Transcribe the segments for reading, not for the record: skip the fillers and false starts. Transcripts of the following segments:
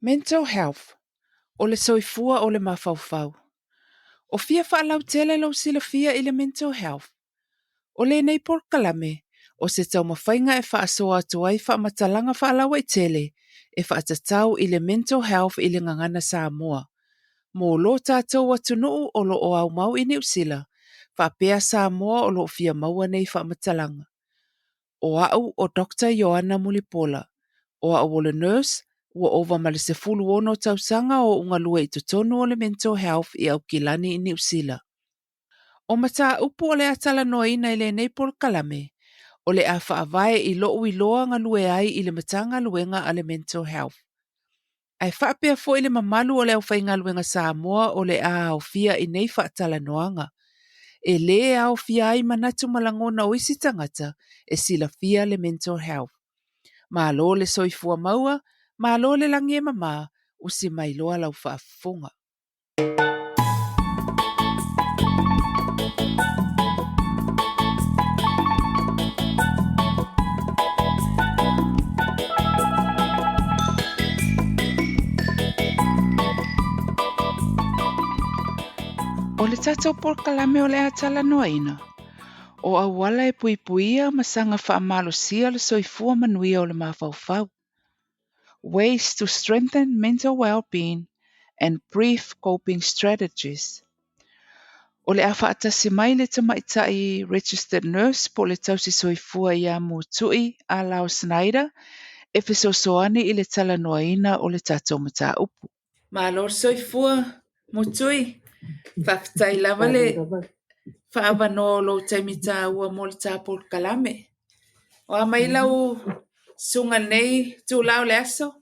Mental Health, O le soifua o le mafaufau. O fia faalautele lou silafia i le mental health? O lenei polokalame, o se taumafaiga e faasoa atu ai faamatalaga faalauaitele e faatatau i le mental health i le gagana Samoa, mo lo tatou atunuu o lo o aumau i Niu Sila, faapea Samoa o lo o fia maua nei faamatalaga. O au o Doctor Ioana Mulipola. O au o le nurse, ua ova ma le 16 tausaga o ou galue i totonu o le Mental Health i Aukilani i Niu Sila. O mataupu o le a talanoaina i lenei polokalame, o le a faavae i lou iloa galue ai i le Matagaluega a le Mental Health. Ae faapea foi le mamalu o le aufaigaluega Samoa o le a aofia i nei faatalanoaga. E lē aofia ai manatu ma lagona o isi tagata e silafia le mental health. Malo le soifua maua, malo le lagi e mama, usi mai loa lau faafofoga. O le tatou polokalame o le a talanoaina, o auala e puipuia ma saga faamalosia le soifua manuia o le mafaufau. Ways to strengthen mental well-being and brief coping strategies. O le a faatasi mai le tamaitai registered nurse po o le tausi soifua ia Mutui Alao Snyder e fesoasoani i le talanoaina o le tatou mataupu. Malo le soifua, Mutui. Faafetai lava le faaavanoa o lou taimi taua mo le ta polokalame. O a mai lau susuga i lenei itula o le aso?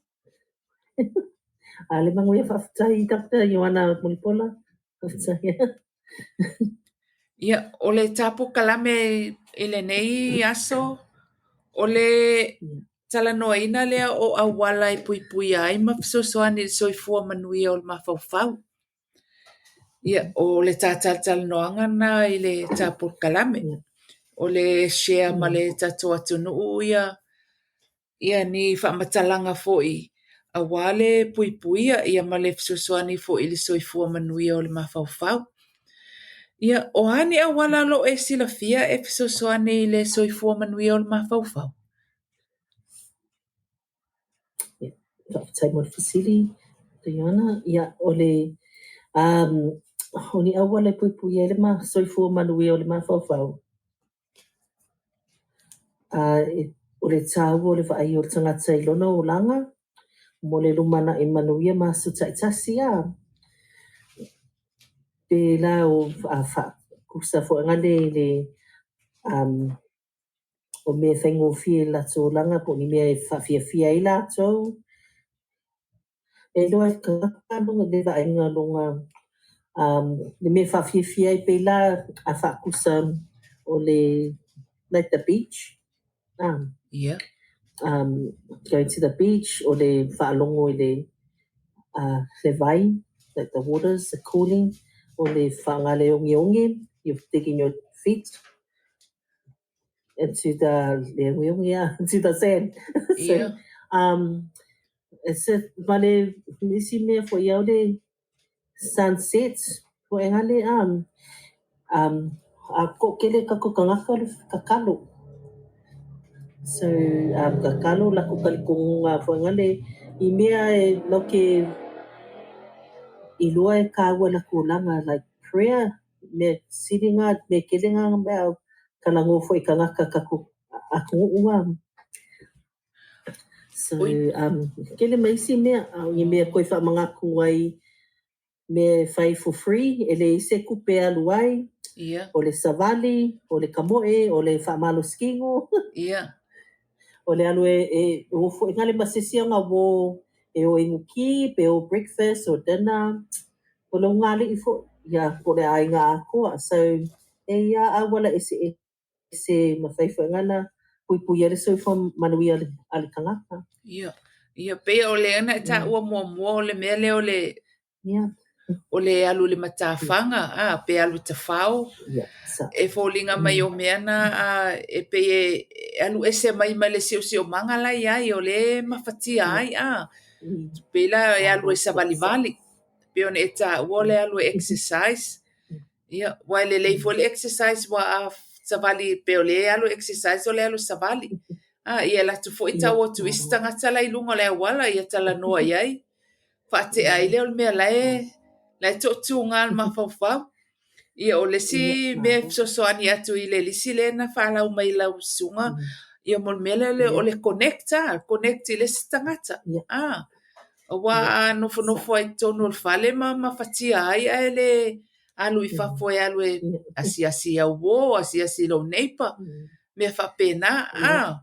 A le manuia faafetai Doctor Ioana Mulipola. Faafetai. Ia, o le ta polokalame i lenei aso, o le talanoaina lea o auala e puipuia ai ma fesoasoani i le soifua manuia o le mafaufau. Ia, o le ta talatalanoaga lena i le ta polokalame. O le share ma le tatou atunuu ia ia ni faamatalaga foi aua le puipuia ia ma le fesoasoani foi i le soifua manuia o le mafaufau. Ia, o a ni auala o lo o e silafia e fesoasoani i le soifua manuia o le mafaufau? Ia, faafetai mo le fesili, Ioana. Ia, o le um, o ni auala e puipuia ai le ma soifua manuia o le mafaufau, o le tāua o le vaai o le tagata i lona olaga, mo le lumanai manuia ma aso taitasi a. Pēlā o a faakusa foi le le um, o mea e faigofie i le latou olaga po o ni mea e faafiafia ai latou. E iloa e le tagata le vaaiga lona um, le mea e faafiafia ai pei la a faakusa o le like the beach. Yeah. Going to the beach o le faalogo i le le vai, like the waters, the cooling, o le faaaoga le ogeoge, you're digging your feet into the le ogeoge ah, into the sand. So, it's a, ma le isi mea foi au le sunset foi ngale a toatele tatou tagata o le tatalo. So tatalo latou talitonuga foi nale i mea e latou te iloa e tāua i latou olaga like prayer mea sili na mea tele na mea talanoa foi i tagata tatou atunuu a. So tele ma isi mea a o ni mea toe faamanatu ai mea e fai for free e leai se tupe e alu ai. O le savali, o le tamoe, o le faamalosikino. O le alu e e o foi ngale ma se isi ona uō e o inu ti pe o breakfast or dinner. O le ugali'i foi ia po o le aiga atoa. So e ia auala eseese mafai foi ona puipuia ai le soifua manuia a le tagata. Ia, ia pei o lea na e taua muamua o le mea lea o le Ia. O le alu i le matafaga, a, pe alu i tafao, e foliga mai o mea na e pei e alu ese mai ma le siosiomaga la e i ai o lea e mafatia ai, a. Pei la e alu e savalivali, pei ona e taua o le alu e exercise. Ia, aua e lelei foi le exercise aua a savali pei o lea e alu e exercise o le alu e savali. A, ia e alu atu foi tau atu i isi tagata la e i luga o le auala, ia talanoa i ai, faatea ai lea o le mea la e la e toatuga le mafaufau. Ia o le isi mea e fesoasoani atu i le lisi lea na faalau mai e lau susuga, ia mo le mea lea o le connect, a, connect i le isi tagata. A, aua a nofonofo ai i totonu o le fale ma mafatia ai ae le alu i fafo e alu e asiasi i au uo, asiasi i lou neighbour, mea faapena. A,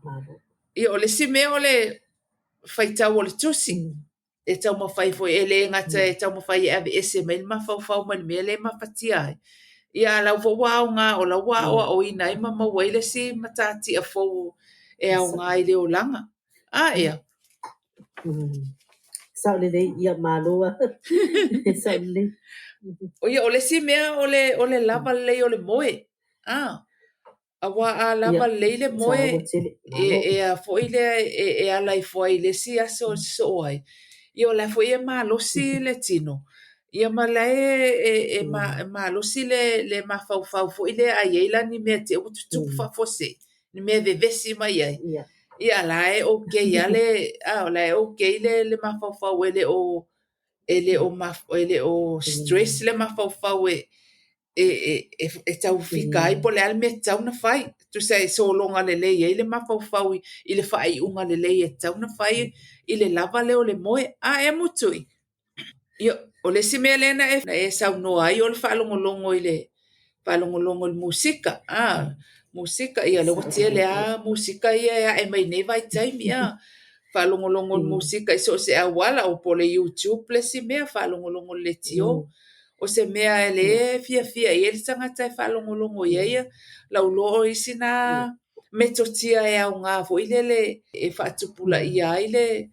ia o le isi mea o le faitau o le tusi. E taumafai foi e le gata e taumafai e aveese mai le mafaufau mai le mea lea e mafatia ai, ia a o la foi ua aoga o la ua aoaoina ai ma maua ai le isi matatia fou e aoga i le olaga. A ea? Sao lelei, ia malo lava. Sao lelei. Ia o le isi mea o le lava lelei o le moe. A, aua a lava lelei le moe, e a foi lea e ala ifo ai i le isi aso e sosoo ai, ia o la foi e malosi le tino, ia ma la e malosi le mafaufau foi lea a i ai la ni mea te i ua tutupu faafuasei, ni mea e vevesi mai ai, ia a la e okay lava le, a o la e okay le mafaufau e le o stress le mafaufau e tau fika ai po o le a le mea e tatau ona fai. Tusa e sologa lelei ai le mafaufau i le faaiuga lelei e tatau ona fai i le lava lea o le moe. A ea Mutui? Ia, o le isi mea lea na e saunoa ai o le faalogologo i le faalogologo i le musika. A, musika, ia lea ua tele lava musika ia e ae mai nei vaitaimi. A, faalogologo i le musika i so o se auala, o po o le YouTube le isi mea, faalogologo i le leitio. O se mea lea e fiafia i ai le tagata e faalogologo i ai, lau iloa o isi na metotia e aoga foi lele e faatupulaia ai le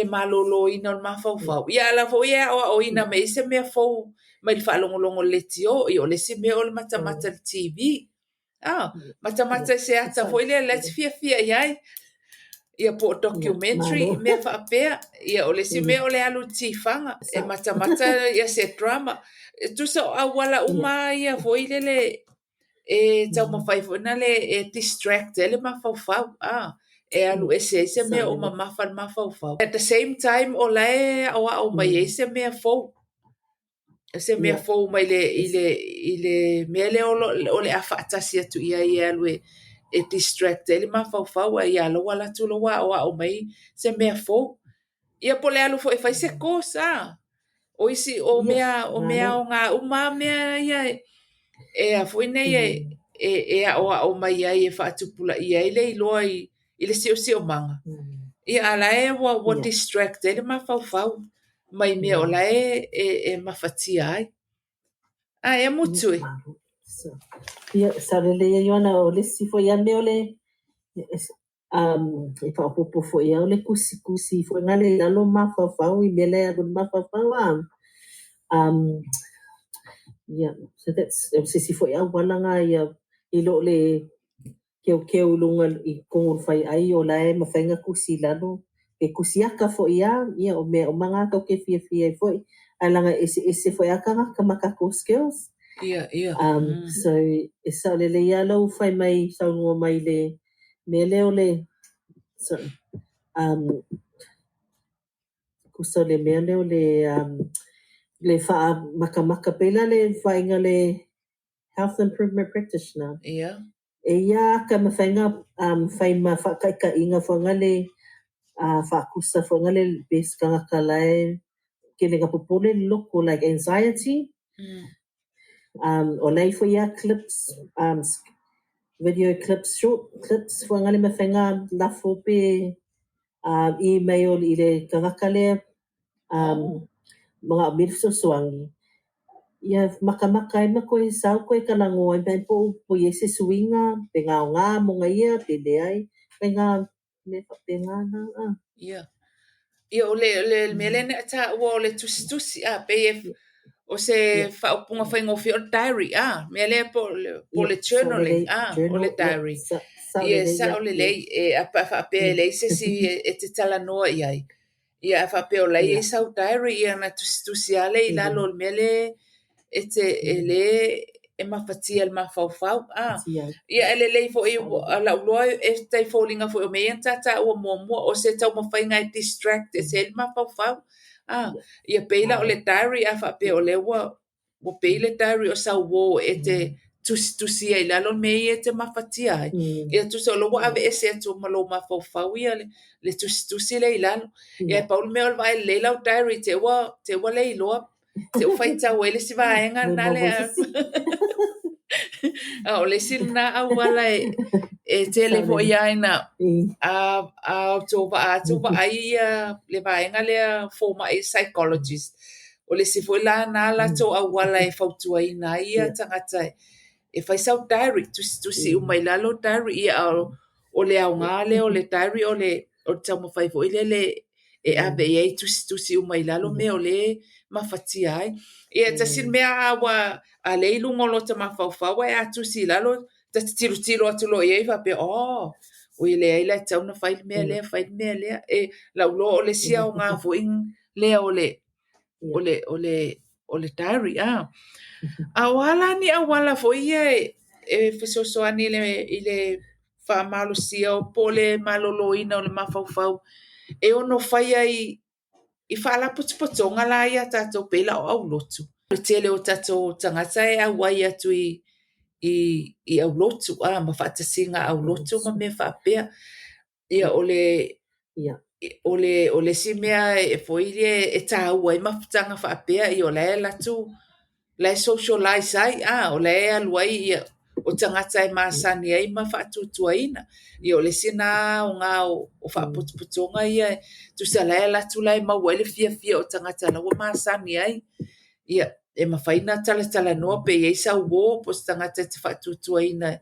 maloloina o le mafaufau. Ia a o la foi e aoaoina mai ai se mea fou mai le faalogologo i le leitio. Ia o le isi mea o le matamata i le TV. A, matamata i se ata foi lea la e te fiafia i ai. Ia po o documentary, mea faapea. Ia o le isi mea o le alu i le tifaga, e matamata ia se drama. E tusa o auala uma ia foi lele e taumafai foi na le e distract ai le mafaufau, a, e alu ese ai se mea o mamafa le mafaufau. At the same time o la e aoao mai ai se mea fou. Se mea fou mai le i le mea lea o le a faatasi atu i ai e alu e distract ai le mafaufau, ae ia la ua alu atu la ua aoao mai se mea fou. Ia po o le alu foi e fai se course, a. O isi o mea o mea aoga uma mea ia e a foi nei e aoao mai ai e faatupulaia ai le iloa i le siosiomaga. Ia a la e ua distract ai le mafaufau mai mea o la e mafatia ai. A e Mutui? Ia, sao lelei e Ioana, o le isi foi a mea o le e faaopoopo foi au le tusitusi foi na le i lalo mafaufau i mea la e alu i le mafaufau a. Yeah, so that's o se isi foi auala na ia i lo le keukeu i luga i totonu o le faiai o la e mafai ona tusi i lalo. E tusi ata foi lava, ia o mea uma na tatou te fiafia ai foi. Ae leaga e eseese foi lava tagata ma tatou skills. Ia, ia. So e sao lelei lava lau fai mai saunoa mai i le mea lea o le sorry, tusa o le mea lea o le faamatamata pei la le vaaiga le Health Improvement Practitioner. Ia. E ia ata e mafai ona fai ma faataitaiga foi na le faatusa foi na le pe se tagata la e tele na popole le loto like anxiety. O la e foi ia clips, video clips, short clips foi na le mafai ona lafo pe email i le tagata lea manaomia le fesoasoani. Ia matamata ai ma toe sau toe talanoa ai mai po o i ai se suiga pe gaoga mo ia pe leai. Faiga mea faapena na. Ia. Ia o le mea lea na e taua o le tusitusi, a, pei e O se faaupuga faigofie o le diary, a, mea lea po o le journaling, a, o le diary. Ia, e sao lelei, e a pe a faapea e leai se isi e te talanoa i ai, ia a faapea o la e i ai sau diary, ia ona tusitusi lava lea i lalo o le mea lea e te, e le e mafatia i le mafaufau, a. Ia e lelei foi, o lou iloa e tai foliga foi o mea ia na ta taua muamua, o se taumafaiga e distract ese ai le mafaufau. A, ia pei la o le diary a faapea o lea ua pei le diary o sau uo e te tusitusia i lalo mea ia e te mafatia ai. Ia tusa o lea ua aveese atu ma lou mafaufau ia le tusitusi lea i lalo. Ia e pau le mea o le vaai lelei lau diary te i ua le iloa, te i ua faitau ai le isi vaega lena lea. A o le isi lena auala e tele foi lava ina a outou atu vaai ia le vaega lea fomai psychologist, o le isi foi la na latou auala e fautuaina ai ia tagata e fai sau diary, tusitusi uma i lalo diary, ia o le aoga lea o le diary o le taumafai foi lele e ave i ai tusitusi uma i lalo mea o lea e mafatia ai. Ia e tasi le mea a ua a lea e i luga o lota mafaufau ae a tusi i lalo, ta te tilotilo atu loa i ai faapea, oh, oi leai la e tatau ona fai le mea lea, fai le mea lea. E lau iloa o le isi aoga foi lea o le o le diary, a. A o a la ni auala foi ia e fesoasoani i le faamalosia po o le maloloina o le mafaufau e ono fai ai i faalapotopotoga la ia tatou pei la o aulotu. O le tele o tatou tagata e auai atu i aulotu, a, ma faatasiga aulotu ma mea faapea. Ia o le o le isi mea e foi e taua ai mafutaga faapea, ia o la e alu atu, la e socialize ai, a, o la e alu ai ia o tagata e masani ai ma faatuatuaina. Ia o le isi na aoga o faapotopotoga ia, tusa la e alu atu la e maua ai le fiafia o tagata la ua masani ai. Ia e mafai ona talatalanoa pe i ai sau uo po o se tagata e te faatuatuaina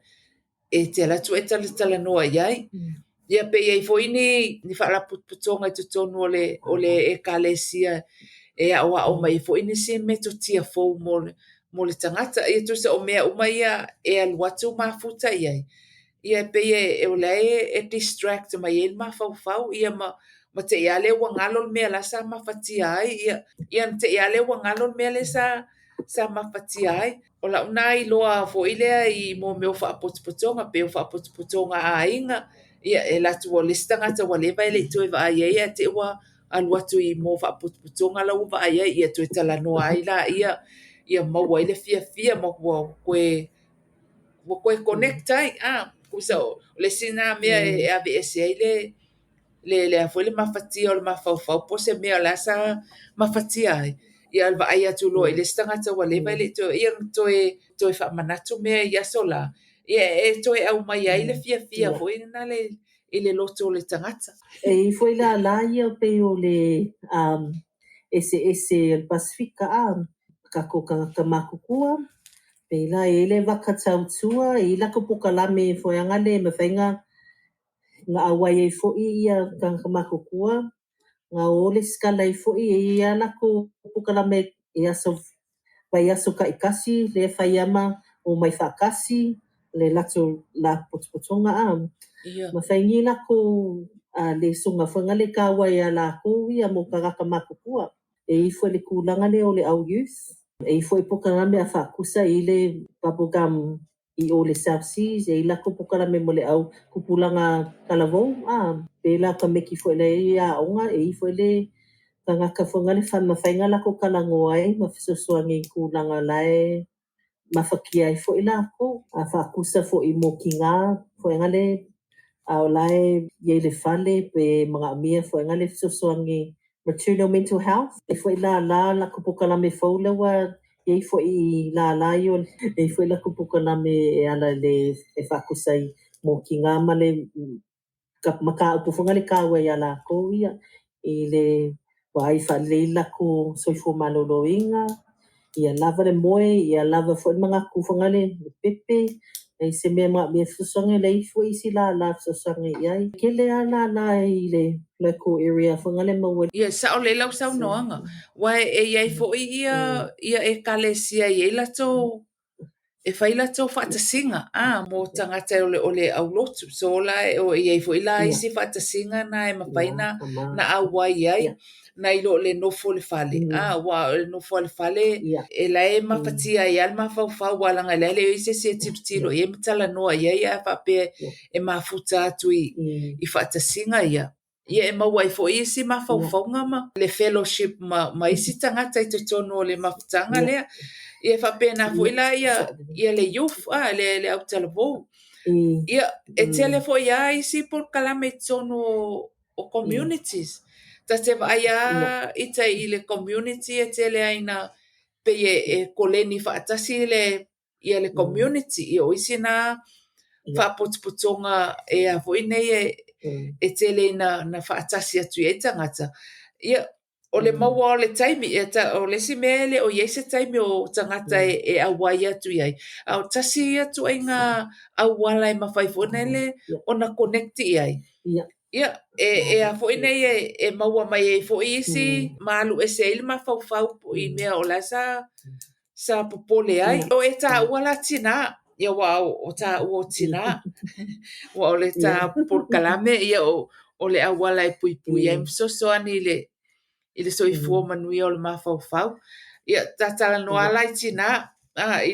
e te alu atu e talatalanoa i ai. Ia pe i ai foi ni faalapotopotoga i totonu o le ekalesia e aoao mai foi nisi metotia fou mo le tagata. Ia tusa o mea uma ia e alu atu mafuta i ai. Ia e pei o la e distract mai ai le mafaufau ia ma te i lava lea ua galo le mea la sa mafatia ai. Ia ma te i lava lea ua galo le mea lea sa mafatia ai. O lau na iloa foi lea i mo mea o faapotopotoga, pei o faapotopotoga a aiga. Ia e alu atu o le isi tagata ua leva e le i toe vaai ai ae te i ua alu atu i mo faapotopotoga la ua vaai ai, ia toe talanoa ai laia, ia maua ai le fiafia ma ua toe connect ai. A, tusa o le isi na mea e aveese ai le foi le mafatia o le mafaufau po o se mea o la sa mafatia ai. Ia le vaai atu loa i le isi tagata ua leva e le i toe, ia toe faamanatu mea i aso la. Ia e toe aumai ai le fiafia foi lena le i le loto o le tagata. E i foi la la ia pei o le ese ese o le Pasifika a kako tagata matutua pei la e le vaka tautua i la ko pokalame foi anga le mawhainga nga auai ai foi ia tagata matutua nga o le skala i foi ia la ko pokalame e aso vai aso kaikasi le whaiama o mai whakasi le lato la potopotonga a ma whaingi la ko le songa whanga le kawa ia la ko ia mo tagata matutua e ifo le kulanga le o le au youth e ifo i pokalame a whakusa i le bubblegum i o le South Seas e i la ko pokalame mo le au kupulanga talavou a pe la ka meki fo le ia onga e ifo le tagata whanga le whana whainga la ko kalangoa ai ma fesoasoani kulanga lae mafakia ai foi la ko a whakusa fo i mo ki ngā whainga le a o lae i le fale pe mga mia whainga le fesoasoani maternal mental health e foi la la la ko pokalame fou le wa e foi la la io e foi la ko pokalame e ala le e whakusa i mo ki ngā ma le ka maka upu whanga le kawa ia la ko ia i le wai whalei la ko soifua maloloinga ia lava le moe, ia lava foi mga kuwhanga le pepe, E se mea manaomia e fesoasoani, e leai foi isi lālā e fesoasoani i ai. Tele lava lālā i le local area foi nale maua. Ia, sao lelei lau saunoaga. Aua e i ai foi ia ia ekalesia e i ai latou e fai latou faatasiga a mo tagata o le aulotu. So la e i ai foi la isi faatasiga na e mafai na auai ai nai lo le nofo i le fale. A aua o le nofo a le fale e la e mafatia ai lava le mafaufau aua leaga o la e leai se isi e tilotilo i ai ma talanoa i ai ae faapea e mafuta atu i faatasiga ia. Ia e maua ai foi isi mafaufauga ma le fellowship ma isi tagata i totonu o le mafutaga lea. Ia e faapena foi la ia le youth, le autalavou. Ia e tele foi lava isi polokalame i totonu o communities. Ta te vaai lava ita i le community e tele ai ina pei e koleni faatasi le ia le community. Ia o isi na faapotopotoga e a foi nei e tele ina na faatasi atu i ai tagata. Ia o le maua o le taimi, o le isi mea e le o i ai se taimi o tagata e auai atu i ai. A o tasi ia ituaiga auala e mafai foi nei ona connect i ai. Ia, e a foi nei e maua mai ai foi isi ma alu ese ai le mafaufau i mea o la sa popole ai. O e taua la tinā, ia aua o taua o tinā. Aua o le tā polokalame, ia o le auala e puipui ai ma fesoasoani i le soifua manuia o le mafaufau. Ia, ta talanoa la i tinā, i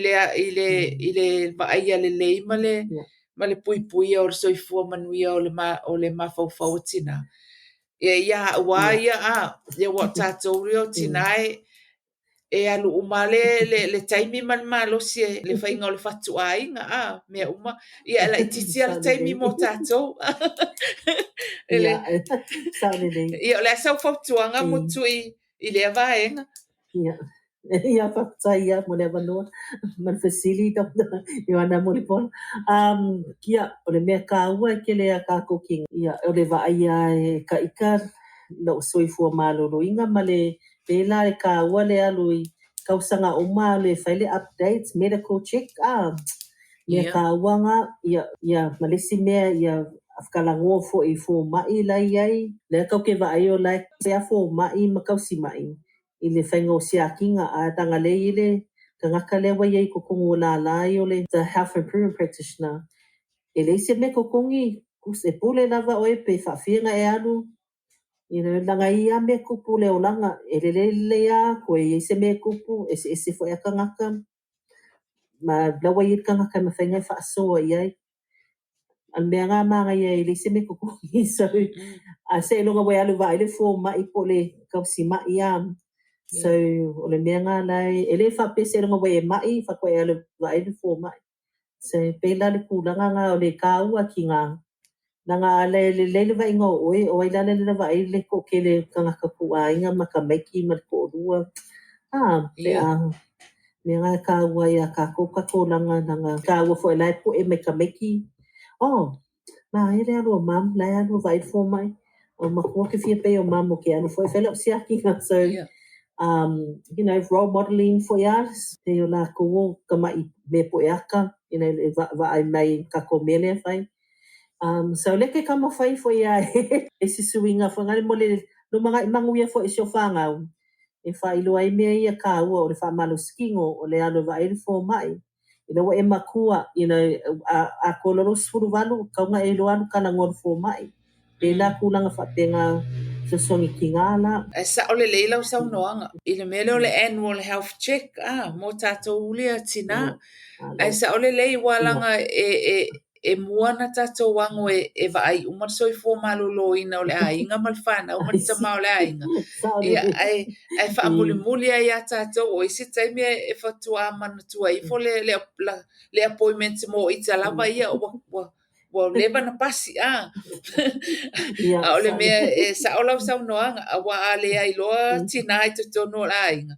le vaaia lelei ma le puipuia o le soifua manuia o le mafaufau o tinā. Ia ia au lava ia, ia ua o tatou ia o tinā e alu uma le taimi ma le malosi e le faiga o le fatuaiga, mea uma. Ia e laitiiti lava le taimi mo tatou. Ia, o le a sau fautuaga Mutui i lea vaega? Ia. Ia, faafetai ia mo le avanoa ma le fesili, Dr. Ioana Mulipola. Ia, o le mea taua e tele a tātou ki, ia, o le vaaia e ka ika lou soifua maloloina ma le pēlā e taua le alu i tausaga uma alu e fai le updates, medical check, mea taua ngā, ia, ia, ma le isi mea, ia, whakalangō foi i fōma'i la i ai, lea kau ke vaai o la e a fōma'i ma kausima'i, i le whainga o siakinga a tanga le i le tagata lea ua iai i totonu o lālā ia o le the health improvement practitioner. E leai se mea totogi, e pule lava oe pe faafia ona e alu, you know, leaga e i ai lava mea tupu i le olaga, e lelei lelei lava toe i ai se mea e tupu, eseese foi lava tagata, ma la ua i ai le tagata e mafai ona e faasoa i ai. A o le mea lena manaia e leai se mea totogi, so a seiloga ua e alu e vaai le fomai po o le tausima'i lava. So o le mea lena la e le faapea seiloga ua e ma'i faatoa e alu e vaai le fomai. So pēlā le tulaga lena o le taua ki ngā leaga a le lelei le vaaiga o oe, o ai la le le vaai le toatele o tagata tuuaiga ma tamaiti ma le toalua. Pe a mea lena e taua ai iā tātou tatou olaga leaga taua foi la e po'e mai tamaiti. Oh, manaia le alu o mum, la e alu e vaai le fomai. O matua ou te fia pei o mum ou te alu foi e fai lau siakiga. So, you know, role modelling foi a, pei o latou o tama'i mea po'e aka, you know, e vaai mai tatou mea lea e fai. So lea ke taumafai foi a e se suiga foi nale mo le lumanai manuia foi i si o fanau e faailoa ai mea ia taua o le faamalositino o le alu e vaai le fomai. Ina ua e matua, you know, atoa loa lou 18, tatau ona e iloa alu talanoa i le fomai. Pēlā tulaga faapena fesoasoani tinā la. E sao lelei lau saunoaga i le mea lea o le annual health check mo tatou lea tinā. Ae sao lelei aua leaga e mua ona tatou ago e vaai uma le soifua maloloina o le aiga ma le fanau ma le tama o le aiga. Ia, ae faamulimuli ai ia tatou o isi taimi e faatoa manatua ifo le appointment mo ita lava ia ua leva na pasi a. A o le mea e sao lau saunoaga, aua a leai loa tinā i totonu o le aiga,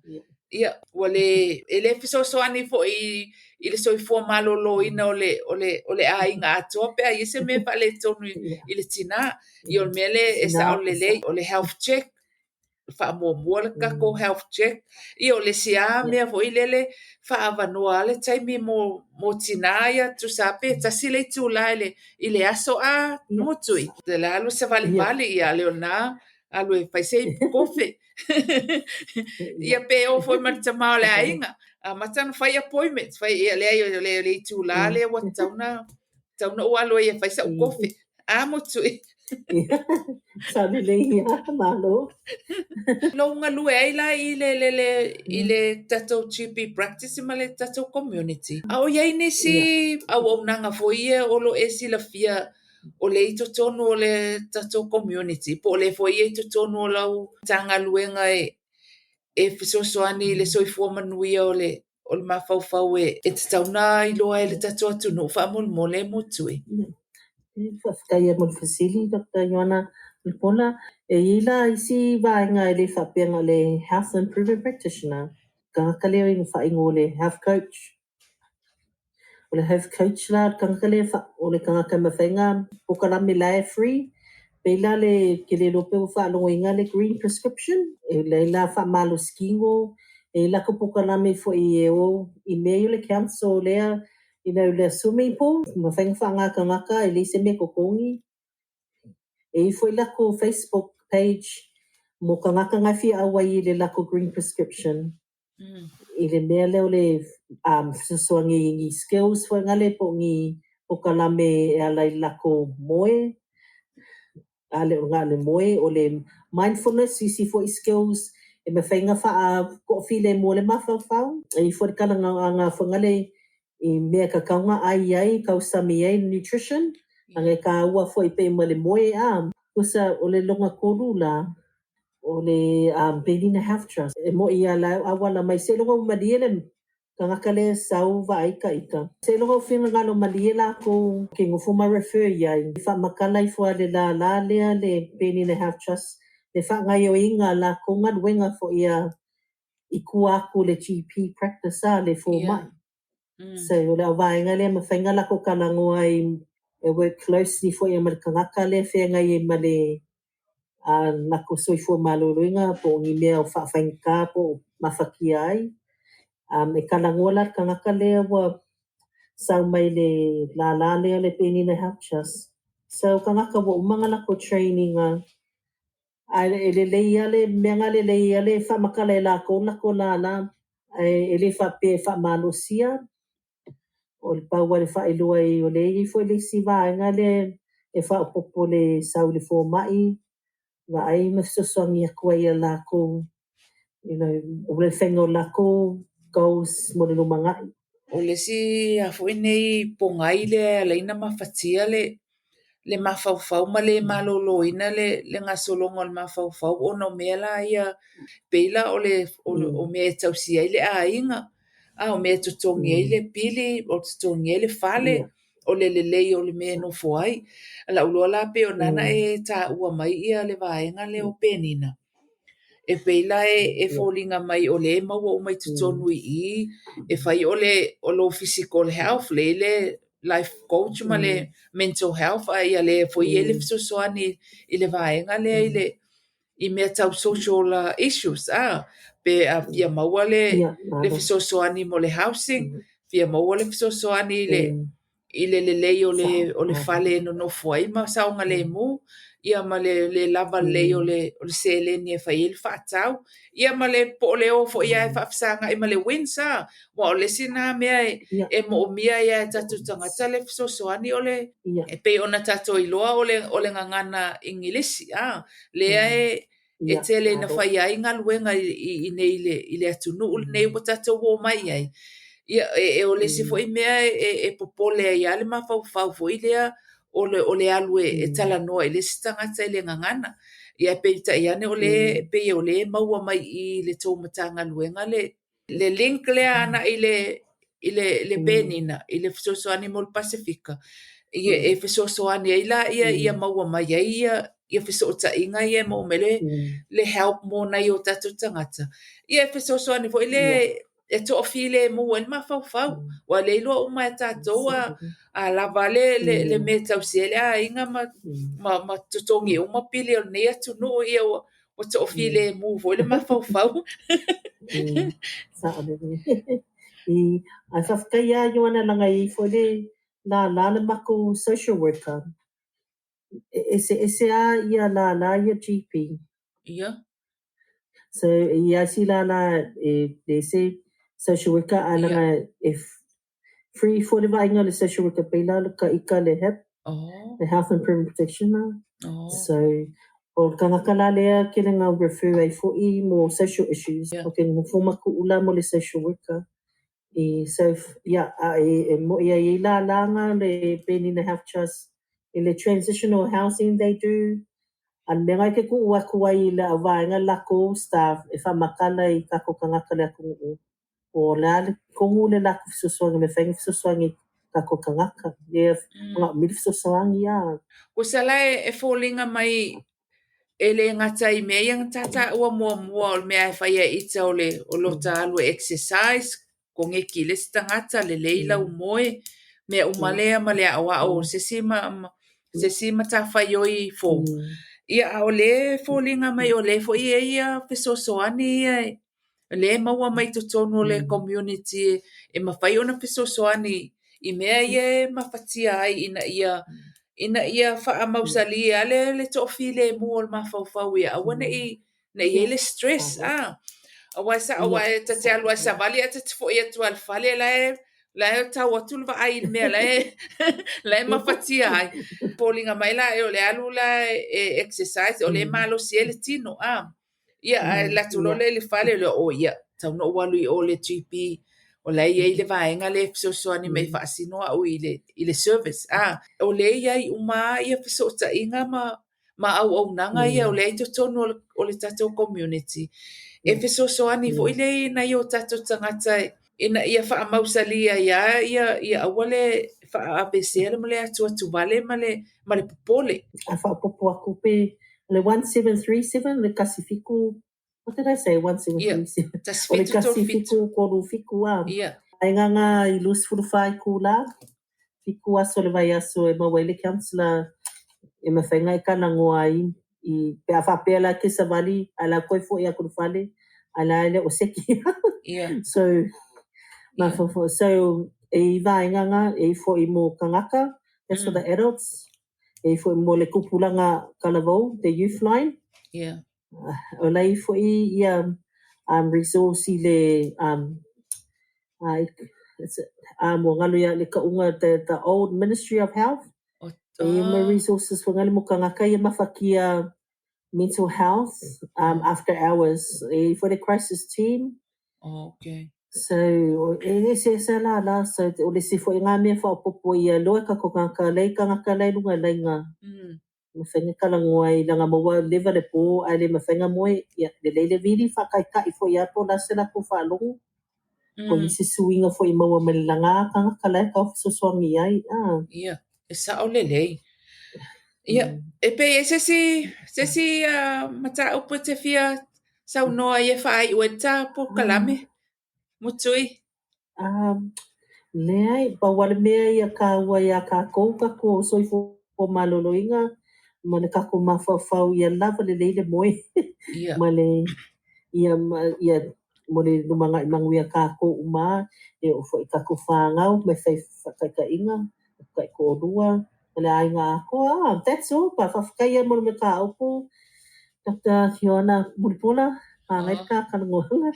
ia ua le e le fesoasoani foi i le soifua maloloina o le aiga atoa pe a i ai se mea faaletonu i le tinā. Ia o le mea lea e sao lelei o le health check. faamuamua le tatou health check. Ia o le isi lava mea foi lele faaavanoa lava le taimi mo tinā ia, tusa lava pe tasi le itula i le aso a Mutui. O le alu savalivali, ia le o lena alu e fai se ipu kofe. Ia pe o foi ma le tama o le aiga, amata ona fai appointments, fai ia leai o le itula lea ua tatau ona ou alu ai e fai sa'u kofe. A Mutui? Sao lelei ia, malo. Lou galue ai la i le, le, le, i le tatou GP practice ma le tatou community. A o i ai nisi auaunaga foi ia o lo o e silafia o lea i totonu o le tatou community po o lea foi e i totonu o lau Matagaluega e fesoasoani i le soifua manuia o le mafaufau e tatau ona iloa e le tatou atunuu faamolemole Mutui? Faafetai mo le fesili, Dr. Ioana Mulipola. E i ai la isi vaega e le faapea na o le Health Improvement Practitioner. Tagata lea e faaigoa o le Health Coach. O le Health Coach la, o le tagata lea o le tagata e mafai ona polokalame la e free. Pei la le ke le iloa pe ua faalogoina le green prescription. E leai la faamalosi tino. E i ai latou polokalame foi e o i mea ia o le council lea le swimming pool. Mafai ona faaaoga e tagata e leai se mea e totogi. E i ai foi latou Facebook page mo tagata na e fia auai i le latou green prescription. I le mea lea o le fesoasoani i ni skills foi nale po o ni polokalame e ala i le latou moe. A le o na o le moe, o le mindfulness, isi foi skills e mafai ona faatoafilemu le mafaufau. E i ai foi le talanoaga foi nale i mea tatau ona ai ai, tausami ai nutrition. Aga e tāua foi pe ma le moe a. Tusa o le lona tolu la, o le Penina Health Trust. E moi ia la awala mai seiloga ua malie le tagata lea sau vaai ita. Seiloga ua finagalo malie lakou ke nofo ma refer iai. Faamatala ifo lava le lālā lea le Penina Health Trust le faagaoioiga o lakou galuega foi ia i tua atu le GP practice a le fomai. So o le auvaega lea mafai ona latou talanoa ai e work closely foi ma le tagata lea e feagai ai ma le latou soifua maloloina po o ni mea o faafaigata po o mafatia ai. E talanoa la le tagata lea ua sau mai le lālā lea le Penina Health Trust. So tagata ua uma ona latou training a e lelei lava le mea na lelei lava le faamatala e latou latou lālā. Ae e le faapea e faamalosia. O le pau lava le faailoa ai o lea e i ai foi le isi vaega lea e faaopoopo le sau i le fomai vaai ma fesoasoani atu ai ia latou o le faiga o latou goals mo le lumanai. O le isi a foi nei pogai lea e ala ai ona mafatia le mafaufau ma le maloloina le gasologa o le mafaufau ona o mea la ia pei la o le o mea e tausia ai le aiga, a o mea e totogi ai le pili, o totogi ai le fale, o le lelei o le mea e nofo ai. Lau iloa la pei o lena e taua mai ia le vaega lea o Penina. E pei la e foliga mai o lea e maua uma i totonu i i, e fai o le o lou physical health, le le life coach ma le mental health, a ia lea foi e i ai le fesoasoani i le vaega lea i le i mea tau social issues a pe a fia maua le fesoasoani mo le housing, fia maua le fesoasoani i le lelei o le fale e nonofo ai ma saogalemu, ia ma le lava lelei o le seleni e fai ai le faatau, ia ma le po o le o foi lava e faafesagai ma le WINZ a, aua o le isi lena mea e moomia ai lava e tatou tagata le fesoasoani o le e pei ona tatou iloa o le gagana Igilisi a, lea e tele ina fai ai galuega i nei i le atunuu lenei ua tatou o mai ai. Ia e o le isi foi mea e popole ai lava le mafaufau foi lea o le alu e talanoa i le isi tagata i le gagana. Ia peitai ane o lea pei o lea e maua mai i le tou Matagaluega le link lea agai i le Penina i le fesoasoani mo le Pasefika. Ia e fesoasoani ai la ia maua mai ai ia fesootaiga ia e maua mai le help mo nai o tatou tagata. Ia e fesoasoani foi le e toafilemu ai le mafaufau. Ua le iloa uma e tatou a lava le mea e tausia ai le aiga ma totogi uma pili o lenei atunuu. Ia Ua toafilemu foi le mafaufau. Sao lelei. Ae faafetai lava Ioana leaga e i ai foi le lala le matou social worker. E eseese lava ia lala ia GP. Ia. So e i ai isi lala e leai se social worker ae leaga e free foi le vaaiga o le social worker pei la o le ka ika le HIP, le Health Improvement Practitioner. So o le tagata la lea kele na refer ai foi mo social issues. Ou te nofo ma tuu la mo le social worker. I so ia a e mo'i ai i lala na le Bernina Health Trust i le transitional housing they do. A le mea lena e te tuu atu ai i le auvaega latou staff e faamatala i tatou tagata le atunuu. Po o le a le tonu le latou fesoasoani e mafai ona fesoasoani i tatou tagata. Lea manaomia le fesoasoani a. Tusa la e foliga mai e le gata i mea ia na tataua muamua o le mea e fai e ita o le o lota alu e exercise, koneti i le isi tagata, lelei lau moe, mea uma lea ma le aoao o se isi ma se isi matafaioi fou. Ia a o lea e foliga mai o lea foi e i ai ia fesoasoani ia o lea e maua mai totonu o le community e mafai ona fesoasoani i mea ia e mafatia ai ina ia ina ia faamausali lava le toafilemu o le mafaufau ia aua ne i ne i i ai le stress a. Aua e sao aua e ta te alu lava e savali ae ta te foi atu lava i le fale la e la e tau atu le vaai i le mea la e mafatia ai. Foliga mai la o le alu la e exercise o lea e malosi ai le tino a. Ia ae alu atu loa lea i le fale lea, o ia, tatau ona ou alu i o i le GP o la e i ai le vaega lea e fesoasoani mai e faasino au i le i le service. A, o lea e i ai uma lava ia fesootaiga ma auaunaga ia o lea e i totonu o le tatou community e fesoasoani foi lea i nai o tatou tagata ina ia faamausali ai lava ia ia aua le faaavesea ma le atuatuvale ma le popole. A faaopoopo atu pe o le 1737 le 17, what did I say, 1737? O le 1737 a. Ai ngā i 24 itula, 7 aso o le vaiaso e maua ai le counsellor e mafai ona e talanoa ai i pe a faapea la e te savali ae la toe foi atu i le fale ae la e le o seki. So mafaufau so e i vaega na e i foi mo tagata, that's for the adults, e i foi mo le tupulaga talavou, the youth line. O la e i foi ia resource i le ua galo ia le kauga the old Ministry of Health. E i ai ma resources foi ngale mo tagata ia mafatia mental health after hours. E i ai foi le crisis team. So e eseese la la so o le isi foi ngā mea faaopoopo ia loa e tatou tagata lei tagata la i luga laina. Mafai ona talanoa ai leaga maua leva le po ae le mafai ona moe, ia lelei le vili faataitai foi lava po o le a se latou faalogo. Po o nisi suiga foi e maua mai le laga tagata la e tau fesoasoani i ai. Ia, e sao lelei. Ia, e pei e se isi mataupu e te fia saunoa ai e faaiu ai le ta polokalame, Mutui? Leai, pau lava le mea ia taua iā tatou, tatou soifua maloloina ma le tatou mafaufau ia lava lelei le moe ma le ia ia mo le lumanai manuia tatou uma e oo foi i tatou fanau ma fai faataitaiga, taitoalua ma le aiga atoa. That's all. Pa faafetai lava mo le mataupu Dr. Ioana Mulipola, manaia le ta talanoaga.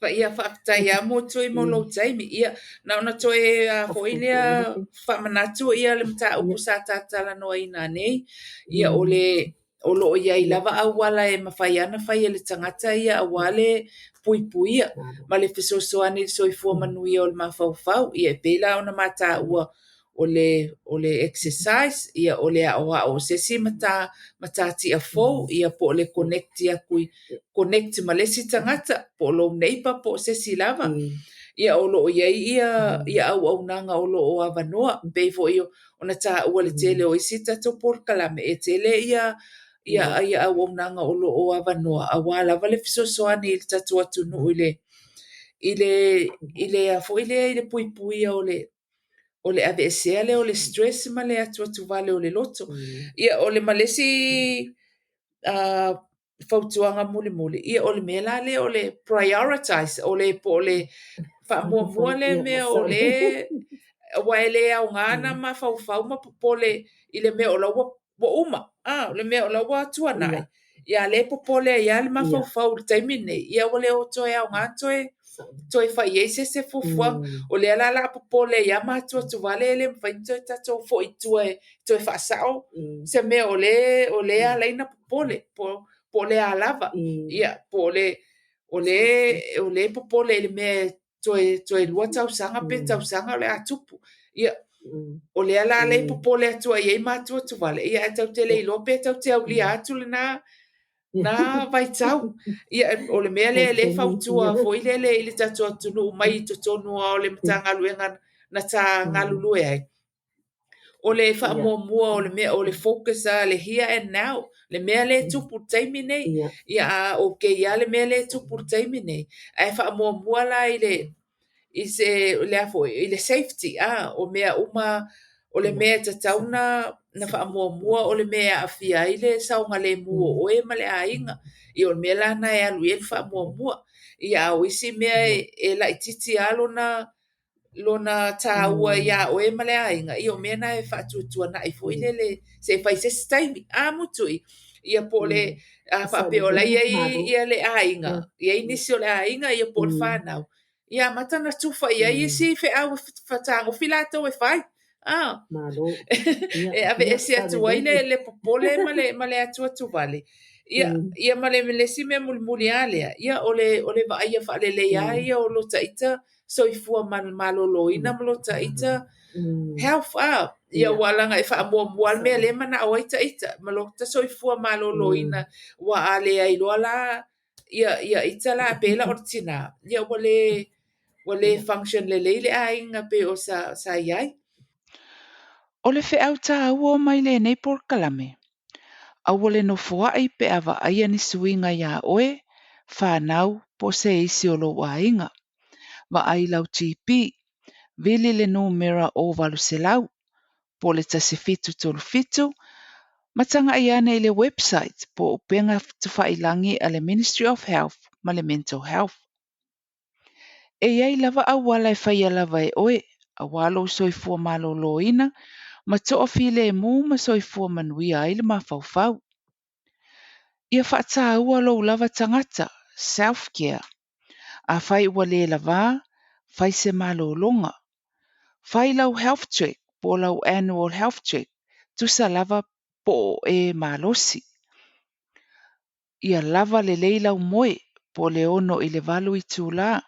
Ia faafetai lava Mutui mo lou taimi. Ia, na ona toe foi lea faamanatu ia le mataupu sa ta talanoaina nei. Ia o le o lo o i ai lava auala e mafai ona fai e le tagata ia aua le puipuia ma le fesoasoani i le soifua manuia o le mafaufau. Ia e pei la ona mataua o le exercise, ia o le aoao o se isi matatia fou, ia po o le connect atu connect ma le isi tagata, po o lou neighbour po o se isi lava. Ia o lo o i ai ia auaunaga o lo o avanoa, pei foi ona taua le tele o isi tatou polokalame, e tele ia ia auaunaga o lo o avanoa aua lava le fesoasoani i le tatou atunuu i le foi lea i le puipuia o le aveesea lea o le stress ma le atuatuvale o le loto. Ia o le ma le isi fautuaga mulimuli, ia o le mea la lea o le prioritize, o le po o le faamuamua lea mea o le aua e le aoga na mafaufau ma popole i le mea o la ua uma, a o le mea o la ua tuanai, ia lea e popole ai lava le mafaufau i le taimi lenei, ia ua le toe aoga toe fai i ai se isi fuafuaga. O lea la o le a popole ai lava ma atuatuvale e le mafai ona toe tatou foi i tua e toe faasao se mea o lea e ala ai ona popole, po o le a lava. Ia, po o le o lea e popole i le mea e toe 2 tausaga pe tausaga o le a tupu. Ia, o lea la e popole atu ai i ai ma atuatuvale, ia ae tatou te le iloa pe tatou te aulia atu lena vaitau. Ia, o le mea lea e fautua foi lele i le tatou atunuu mai i totonu o le Matagaluega na ta galulue ai. O le faamuamua o le mea o le focus a le here and now, le mea lea e tupu i le taimi nei. Ia a okay lava le mea lea e tupu i le taimi nei, ae faamuamua la i le i se le a foi i le safety a o mea uma o le mea e tatau na faamuamua o le mea e aafia ai le saogalemu o oe ma le aiga. Ia o le mea la lena e alu i ai le faamuamua. Ia a o isi mea e laitiiti lava lona taua iā oe ma le aiga, ia o mea na e faatuatuanai foi lele se i fai se isi taimi. A Mutui, ia po o le a faapea o la e i ai ia le aiga, e i ai nisi o le aiga ia po o le fanau, ia amata ona tufa i ai isi feau e fetagofi latou e fai. A e aveese atu ai le popole ma le atuatuvale. Ia, ia ma le isi mea mulimuli lava lea, ia o le vaaia faalelei lava ia o lo ita soifua maloloina ma lo ita health. A ia ua laga e faamuamua le mea lea e manao ai ita ma lo ita soifua maloloina, ua a leai loa la ia ita la pei la o le tina, ia ua le function lelei le aiga pei o sa i ai. O le feau tāua o mai lenei polokalame, aua le nofoai pe a vaaia ni suiga iā oe, whānau po se isi o lou aiga. Vaai lau GP, vili le numera o 800, po le 1737, ma taga'i ane i le website po o upega tafailangi a le Ministry of Health ma le Mental Health. E iai lava auala e faia lava e oe, auā lou soifua maloloina, ma toafilemu ma soifua manuia ai le mafaufau. Ia faataua lou lava tagata, self-care. Afai ua le lavā, fai se malologa. Fai lau health check po o lau annual health check, tusa lava po o e malosi. Ia lava lelei lau moe po o le 6 i le 8 itulā.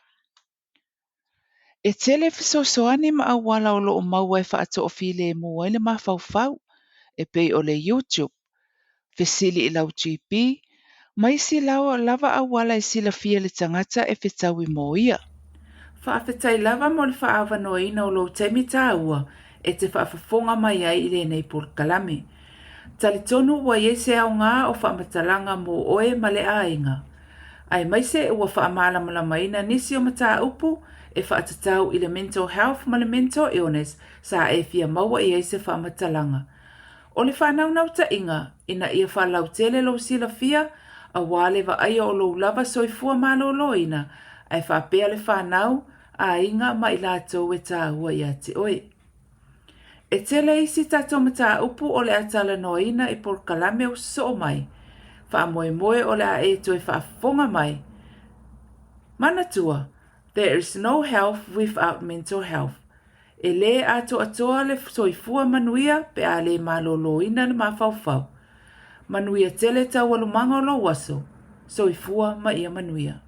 E tele fesoasoani ma auala o loo maua e faatoafilemu ai le mafaufau, e pei o le YouTube, fesili i lau GP, ma isi lava auala e silafia le tagata e fetaui mo ia. Faafetai lava mo le faaavanoaina o lou taimi tāua e te faafofoga mai ai i lenei polokalame. Talitonu ua iai se aoga o faamatalaga mo oe ma le aiga. Aemaise ua faamalamalamaina nisi o mataupu e faatatau i le mental health ma le mental illness sa e fia maua i ai se faamatalaga. O le faanaunautaiga ina ia faalautele lou silafia auā le vaaia o lou lava soifua maloloina ae faapea le fanau, aiga ma i latou e tāua iā te oe. E tele isi tatou mataupu o le a talanoaina i polokalame o sosoo mai. Faamoemoe o le a e toe faafofoga mai. Manatua, there is no health without mental health. E lē atoatoa le soifua manuia pe a le maloloina le mafaufau. Manuia tele taualumaga o lou aso. Soifua ma ia manuia.